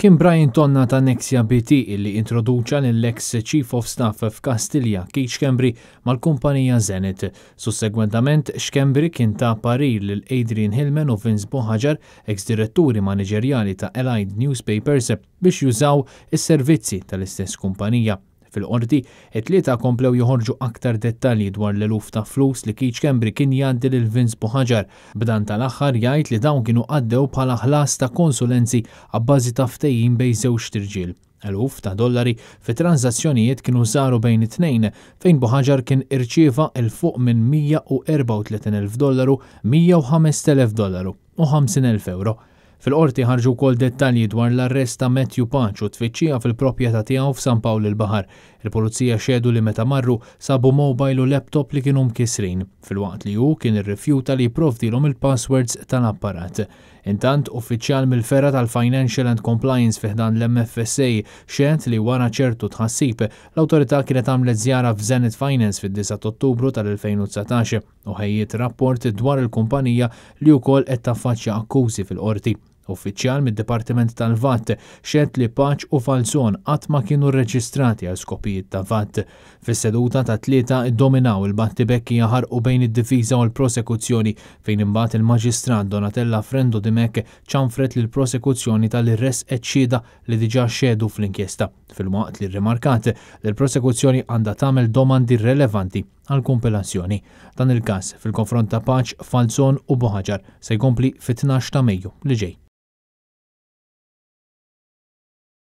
Kien Brian Tonna ta' Nexia BT illi introduċa lill-eks Chief of Staff f'Kastilja, Keith Schembri, mal-kumpanija Zenith. Sussegwentament, Schembri kien ta parir lil Adrian Hillman u Vince Buhagiar, eks diretturi maniġerjali ta' Allied Newspapers, biex jużaw is-servizzi tal-istess kumpanija. Fil-qorti, it-tlieta komplew joħorġu aktar dettalji dwar l-eluf ta' flus li Keith Schembri kien jgħaddi lil Vince Buhagiar, b'dan tal-aħħar jgħid li dawn kienu għaddew bħala ħlas ta' konsulenzi abbażi ta' ftehim bejn żewġt irġiel. Eluf ta' dollari fi transazzjonijiet kienu saru bejn it-tnejn, fejn Buhagiar kien irċieva 'il fuq minn 134,000 dollaru, 105,000 dollaru u 50,000 euro. Fil-qorti ħarġu wkoll dettalji dwar l-arrest ta' Matthew Pace u tfittxija fil-proprjetà tiegħu f'San Pawl il-Baħar. Il-pulizija xehdu li meta marru sabu mobile u laptop li kienu mkisrin, filwaqt li hu kien irrifjuta li jipprovdilhom il-passwords tal-apparat. Intant, uffiċjal mill-fergħa tal-Financial and Compliance fi ħdan l-MFSA xehed li wara ċertu tħassib, l-awtorità kienet għamlet żjara f'Zenith Finance fid-9 Ottubru tal-2019 u ħejjiet rapport dwar il-kumpanija li wkoll qed taffaċċja akkużi fil-qorti. Uffiċjal mid-Dipartiment tal-VAT xehed li Pace u Falzon qatt ma kienu rreġistrati għal skopijiet ta' VAT. Fis-seduta tat-Tlieta iddominaw il-battibekki jaħarqu bejn id-difiża u l-prosekuzzjoni, fejn imbagħad il-Maġistrat Donatella Frendo Dimech ċanfret lill-prosekuzzjoni talli ressqet xhieda li diġà xehdu fl-inkjesta, filwaqt li rrimarkat li l-prosekuzzjoni għandha tagħmel domandi relevanti għal kompilazzjoni. Dan il-każ fil-konfront ta' Pace, Falzon u Buhagiar se jkompli fit-12 ta' Mejju li ġej.